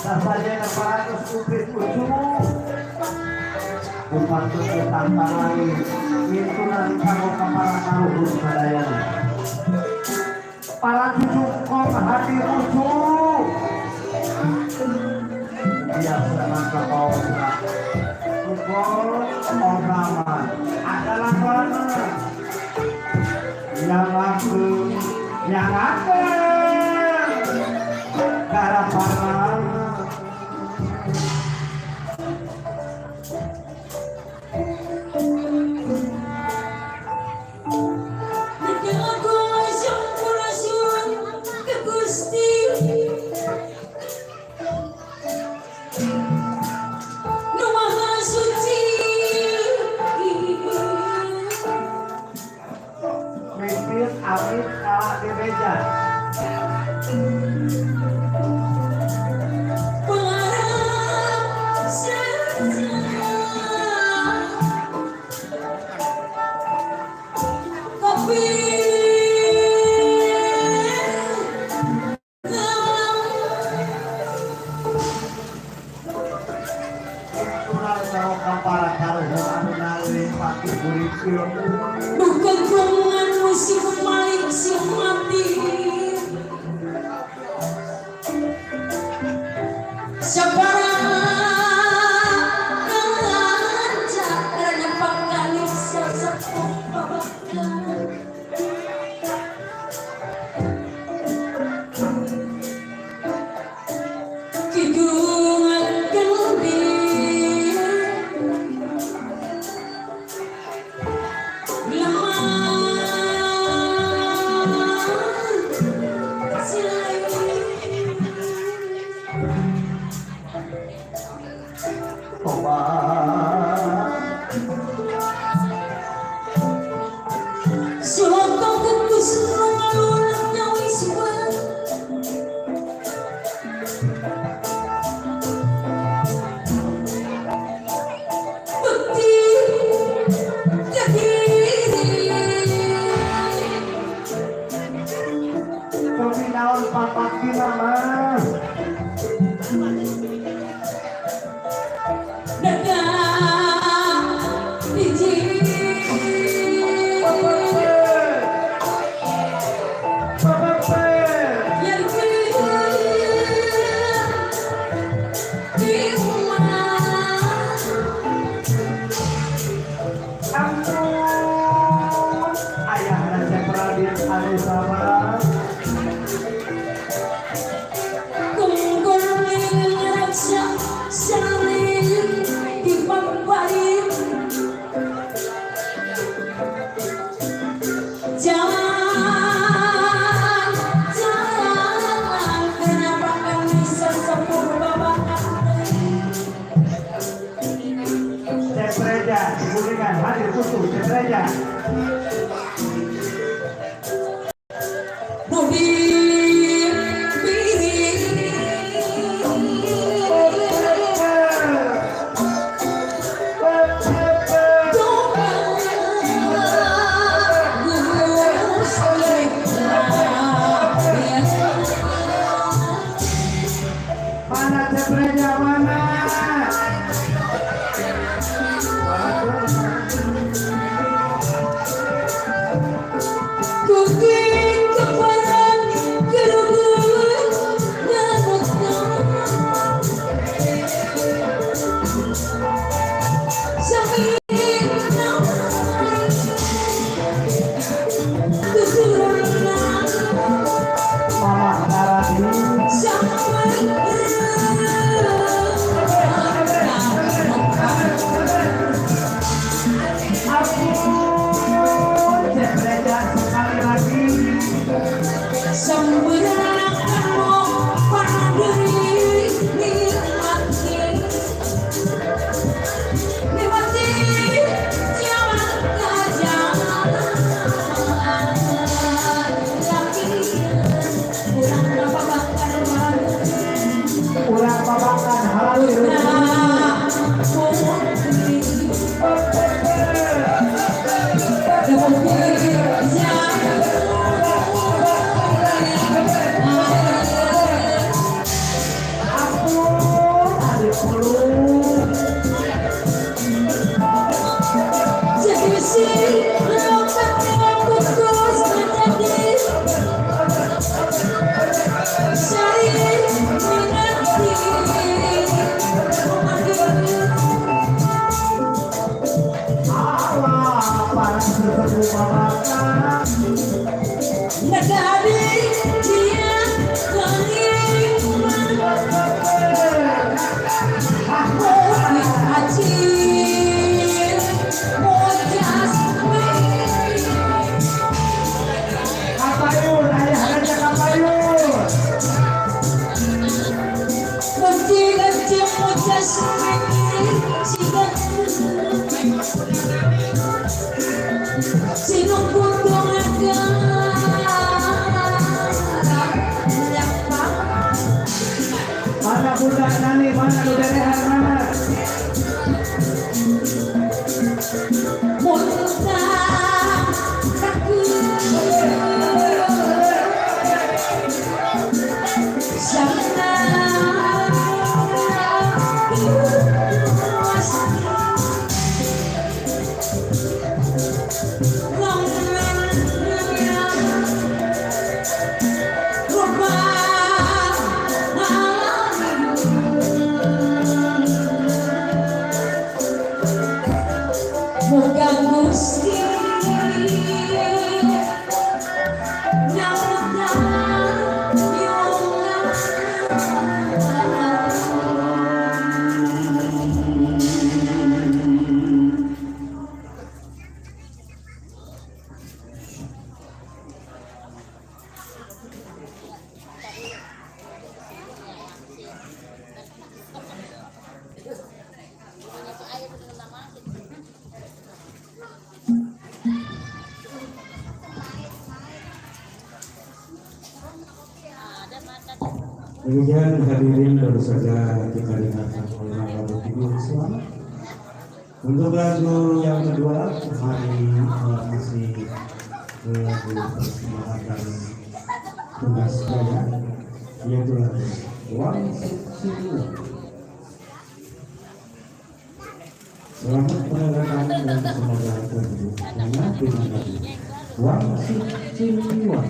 Sasajen aparatus upit ucu. Upatut tantangan mintunan kanggo kapara karuhun sadayana. Para cucu kong hadir ucu. Biasa mangka paosa. Tukul obraman adalah mana yang aku yang aku garapan. Amit kalah di meja. Tural karo para karuhun anu naliring pati burik ilmu. Bukan gongan musim maling sing mati. Mama Naradi. Mana budak nani, mana budak mana? Demikian hadirin, baru saja kita dengarkan oleh lagu Tidur Islam. Untuk lagu yang kedua, mari kasih lagu persembahan dari Tunas Jaya, yaitu lagu Wangsit Siwa. Selamat mendengarkan dan semoga terhibur dengan lagu Wangsit Siwa.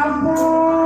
Ampun.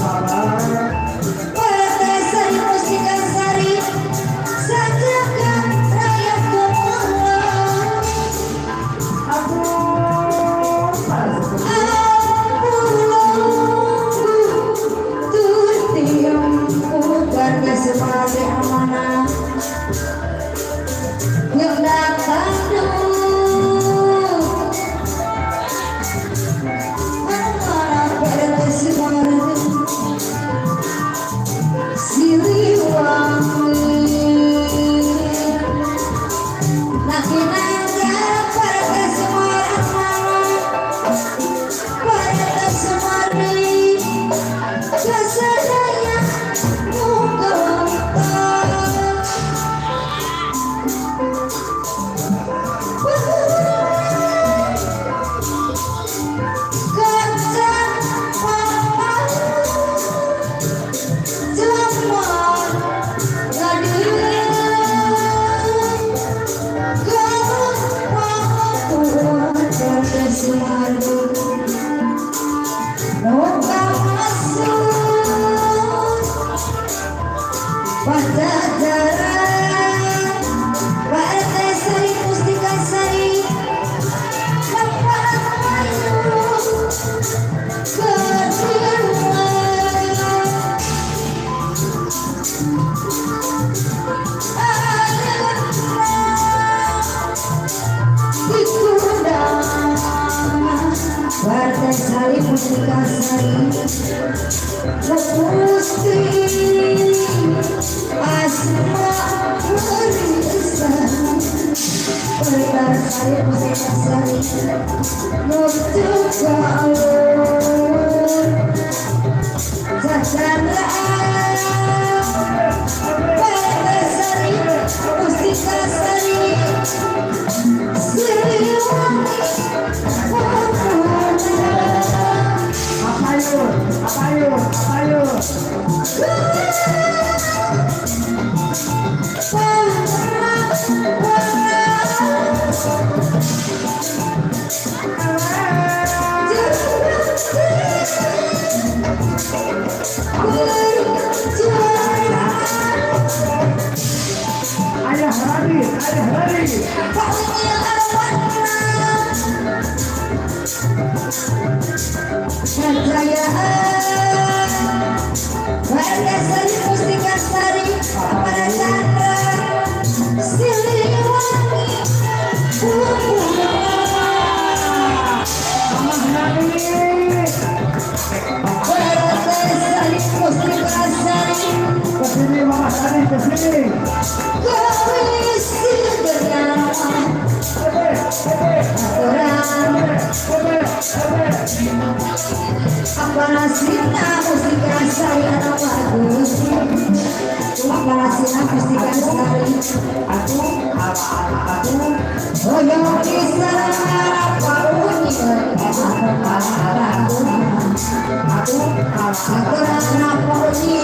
Partai Sari Mustika Sari Sajaga Raya Kemala Sebagai amanah yang datang Sari Mustika Sari Musti Asma Warisan Sari Mustika Sari Mustuka Sari Mustika Sari Ayo, ayo. Ayah lari, ayah lari. Sari Mustika Sari pada Chandra Siliwangi Sari Mustika Sari Kesini Mama Sari, kesini. Aparasina Mustika Sari anak bagus. Aparasina Mustika Sari. Aku, aku. Hoyong kisah pauni aku. Aku, Aparasina pauni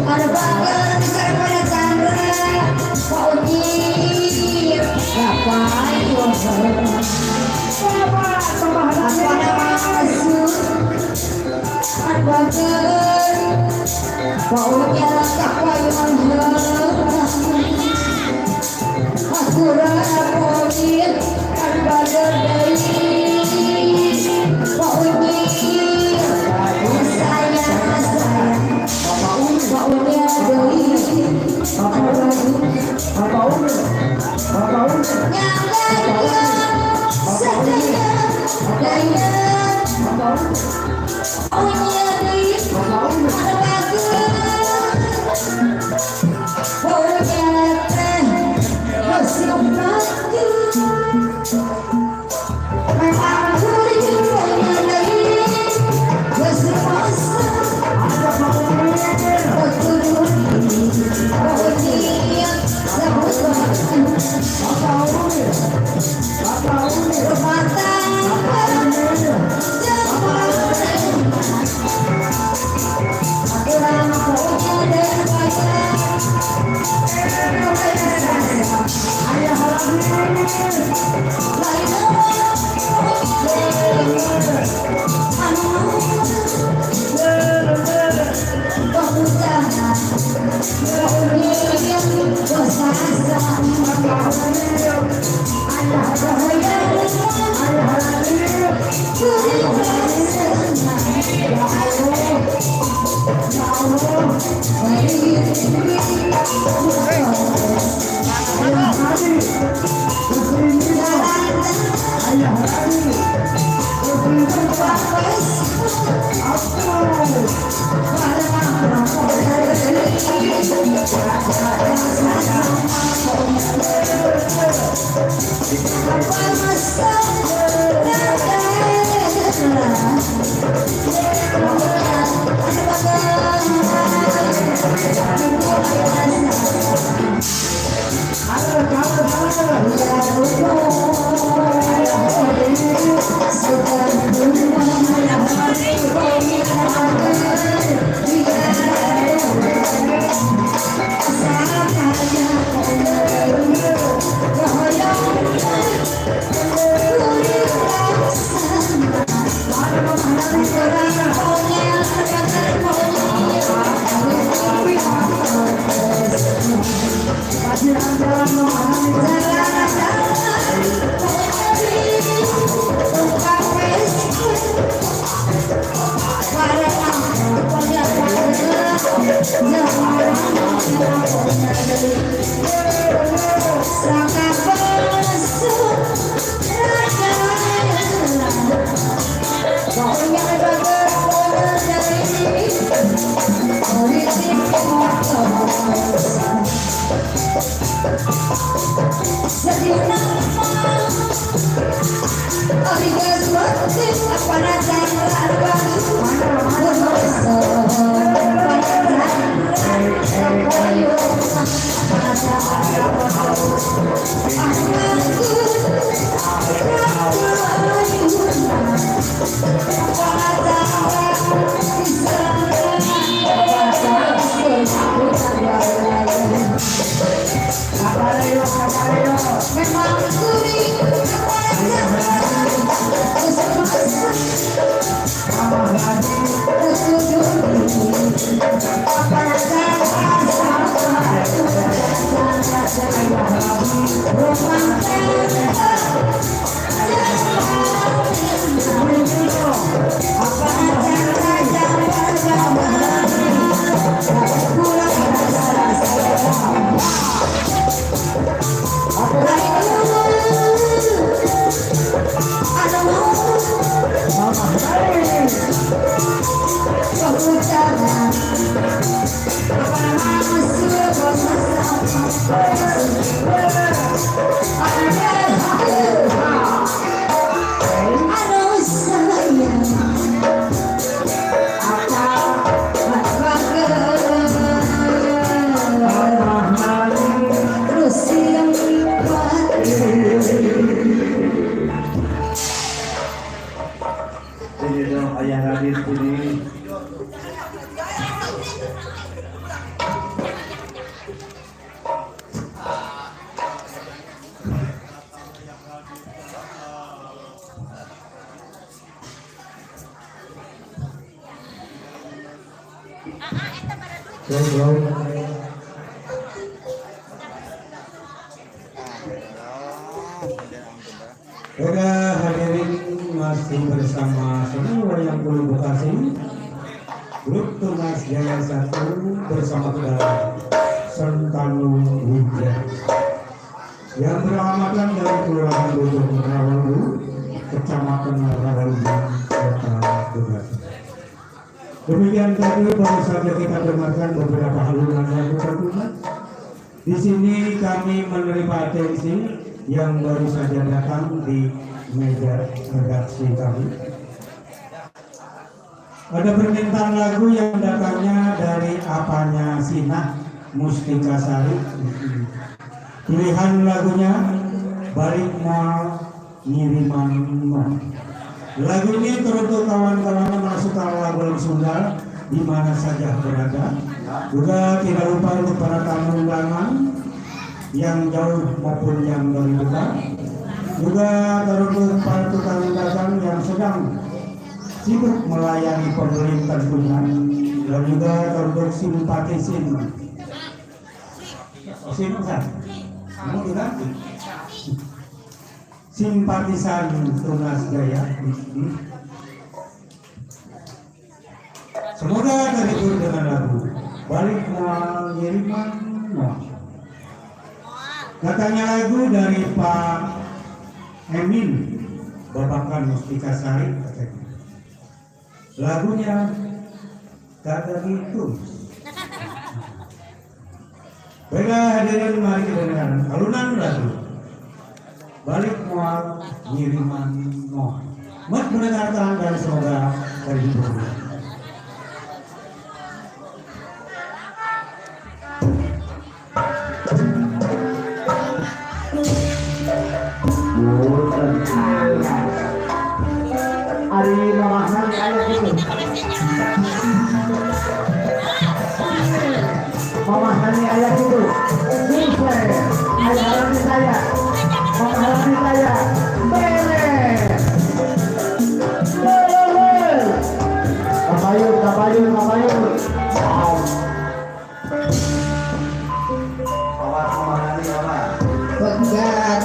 ada bagus bisa pada Chandra pauni. Bapak Oke, hadirin masih bersama Seni Wayang Kulit Bekasi, Grup Tunas Jaya 1 bersama kita Sentanu Wijaya yang beralamatkan dari Kelurahan Bojong Rawalumbu, Kecamatan Rawalumbu, Kota Bekasi. Demikian tadi baru saja kita dengarkan beberapa halunan lagu tentunya. Di sini kami menerima atensi yang baru saja datang di meja redaksi kami. Ada permintaan lagu yang datangnya dari Apanya Sinah Mustikasari. Pilihan lagunya Balik Moal Ngiriman Moh. Lagu ini teruntuk kawan-kawan yang suka lagu Sunda di mana saja berada. Juga tidak lupa untuk para tamu undangan yang jauh maupun yang dari dekat. Juga teruntuk para tukang dagang yang sedang sibuk melayani pembeli tentunya. Dan juga teruntuk simpatisin. Simpatisan Tunas Jaya. Semoga terhibur dengan lagu. Balik Moal Ngiriman Moal. Katanya lagu dari Pak Emin Babakan Mustikasari katanya. Lagunya kagak gitu. Baiklah hadirin, mari kita dengarkan alunan lagu Balik Moal Ngiriman Moal. Mat mendengarkan dan semoga terhibur. Ari mamahna aya gitu. Mamahna aya gitu. Buset, ayah rami saya. Mamah rami saya. Beres. Beres. Kapayun, kapayun, kapayun. Wow. Awas mamah rami, awas. Pegat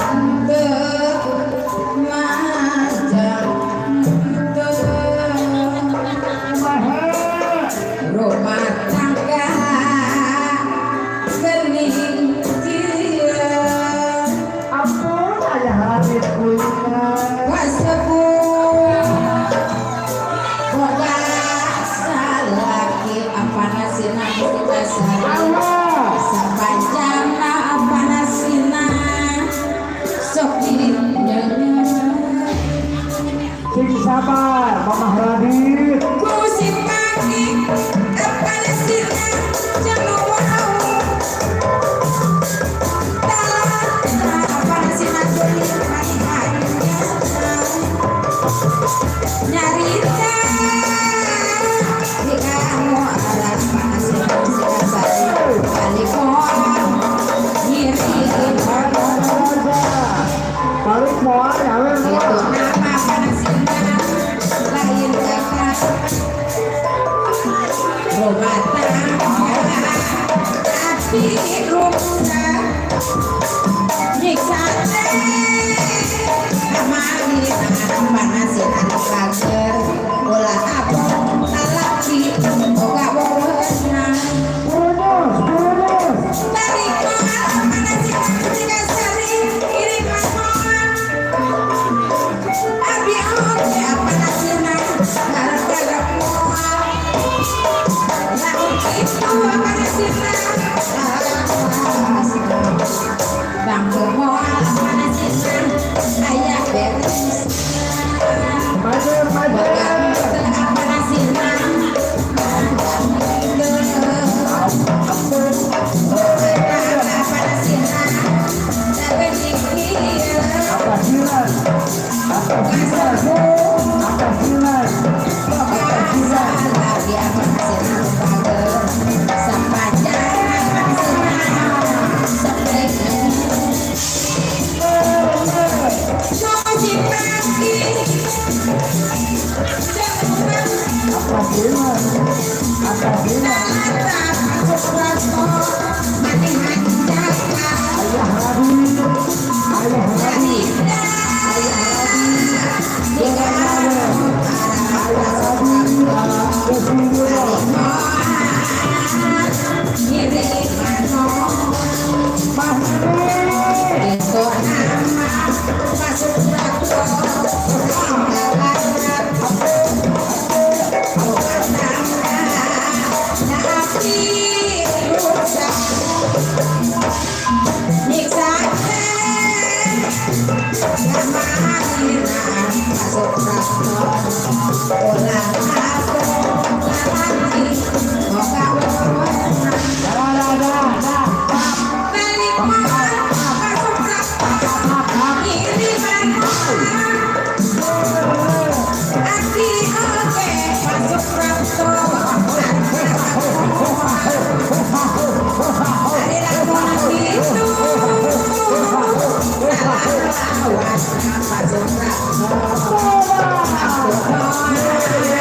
rumah tangga gening dia. Ampun ayah rami kulitnya. Kasebut boga salaki apa nasina kita sari. Allah. Sepanjang apa nasina sok dinyanyi. Sing sabar Mamah Radit. Musim pagi apa nasina jangan wau. Apa nasina kulit hari-hari nyarita di kamu arah pasir sari balik moal ngirim Balik moal ya we. Itu nama panasina lain kakak rumah tangga tapi rusak nyiksa teh kamari panasin anak lager ulah abong lalaki boga wewenang. Bonus, bonus. Balik moal panasin tiga sari kiriman moal abi oge panasina gara-gara moal lamun kitu panasina bangku moal panasina aya beres. Maju, maju. Apa silan? Apa silan? Apa silan? Apa silan? Apa silan? Apa silan? Ayah Radit. Ayah Radit. Ayah Radit. Ayah Radit. Dah, dah, dah, dah. Awas.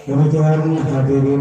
Demikian hadirin